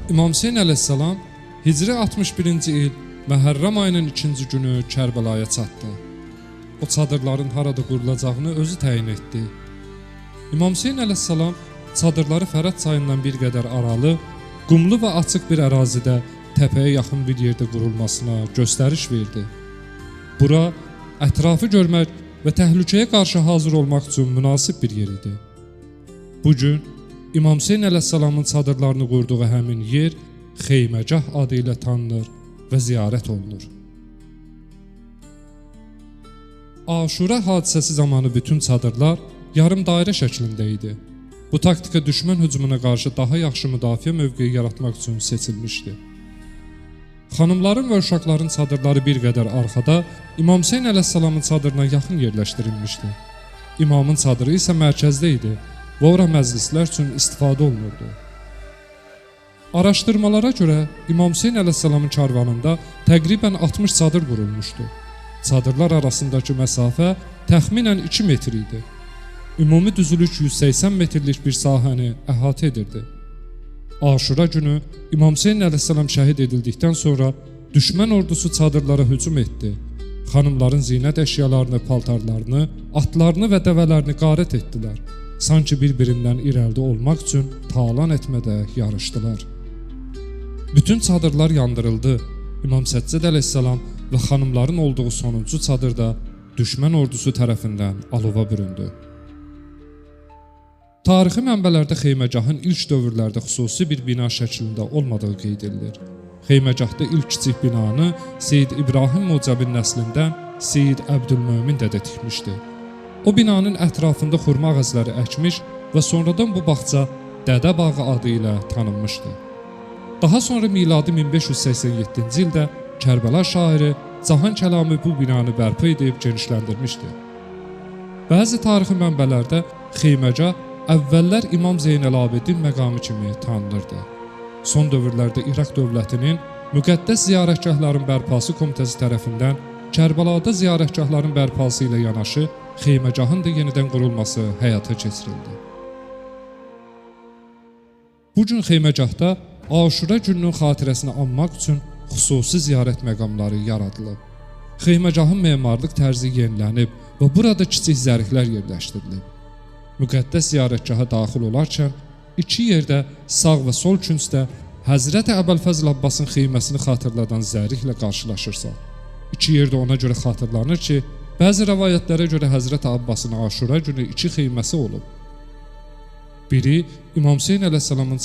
İmam Hüseyn əleyhissalam Hicri 61-ci il Məhərrəm ayının 2-ci günü Kərbəlaya çatdı. O çadırların harada qurulacağını özü təyin etdi. İmam Hüseyn əleyhissalam çadırları Fərəd çayından bir qədər aralı, qumlu və açıq bir ərazidə təpəyə yaxın bir yerdə qurulmasına göstəriş verdi. Bura ətrafı görmək və təhlükəyə qarşı hazır olmaq üçün münasib bir yer idi. Bu gün İmam Hüseyn əleyhissalamın çadırlarını qurduğu həmin yer Xeyməcah adı ilə tanınır və ziyarət olunur. Aşura hadisəsi zamanı bütün çadırlar yarım dairə şəklində idi. Bu taktika düşmən hücumuna qarşı daha yaxşı müdafiə mövqeyi yaratmaq üçün seçilmişdi. Xanımların və uşaqların çadırları bir qədər arxada, İmam Hüseyn əleyhissalamın çadırına yaxın yerləşdirilmişdi. İmamın çadırı isə mərkəzdə idi və ora məclislər üçün istifadə olunurdu. Araşdırmalara görə İmam Hüseyn əleyhissalamın karvanında təqribən 60 çadır qurulmuşdu. Çadırlar arasındakı məsafə təxminən 2 metr idi. Ümumi düzülük 180 metrlik bir sahəni əhatə edirdi. Aşura günü İmam Hüseyn əleyhissalam şəhid edildikdən sonra düşmən ordusu çadırlara hücum etdi. Xanımların zinət əşyalarını, paltarlarını, atlarını və dəvələrini qarət etdilər. Sanki bir-birindən irəlidə olmaq üçün talan etmədə yarışdılar. Bütün çadırlar yandırıldı. İmam Səccad əleyhissalam və xanımların olduğu sonuncu çadırda düşmən ordusu tərəfindən alova büründü. Tarixi mənbələrdə Xeyməcahın ilk dövrlərdə xüsusi bir bina şəklində olmadığı qeyd edilir. Xeyməcahda ilk kiçik binanı Seyid İbrahim Mucəbin nəslindən Seyid Əbdülmömin dədə tikmişdi. O binanın ətrafında xurma ağacları əkmiş və sonradan bu bağça Dədə Bağı adı ilə tanınmışdı. Daha sonra miladi 1587-ci ildə Kərbəla şairi Cahan Kəlami bu binanı bərpa edib genişləndirmişdi. Bəzi tarixi mənbələrdə Xeyməcah əvvəllər İmam Zeynəlabidin məqamı kimi tanınırdı. Son dövrlərdə İraq dövlətinin Müqəddəs Ziyarətgahların Bərpası Komitəsi tərəfindən Kərbəlada ziyarətgahların bərpası ilə yanaşı Xeyməcahın da yenidən qurulması həyata keçirildi. Bu gün Xeyməcahda Aşura gününün xatirəsini anmaq üçün xüsusi ziyarət məqamları yaradılıb. Xeyməcahın memarlıq tərzi yenilənib və burada kiçik zəriflər yerləşdirilib. Müqəddəs ziyarətgaha daxil olarkən iki yerdə sağ və sol küncdə Həzrəti Əbülfəzl Abbasın xeyməsini xatırladan zəriflə qarşılaşırsan. İki yerdə ona görə xatırlanır ki, bəzi rəvayətlərə görə Həzrəti Abbasın Aşura günü iki xeyməsi olub. Biri İmam Hüseyn əleyhissalamın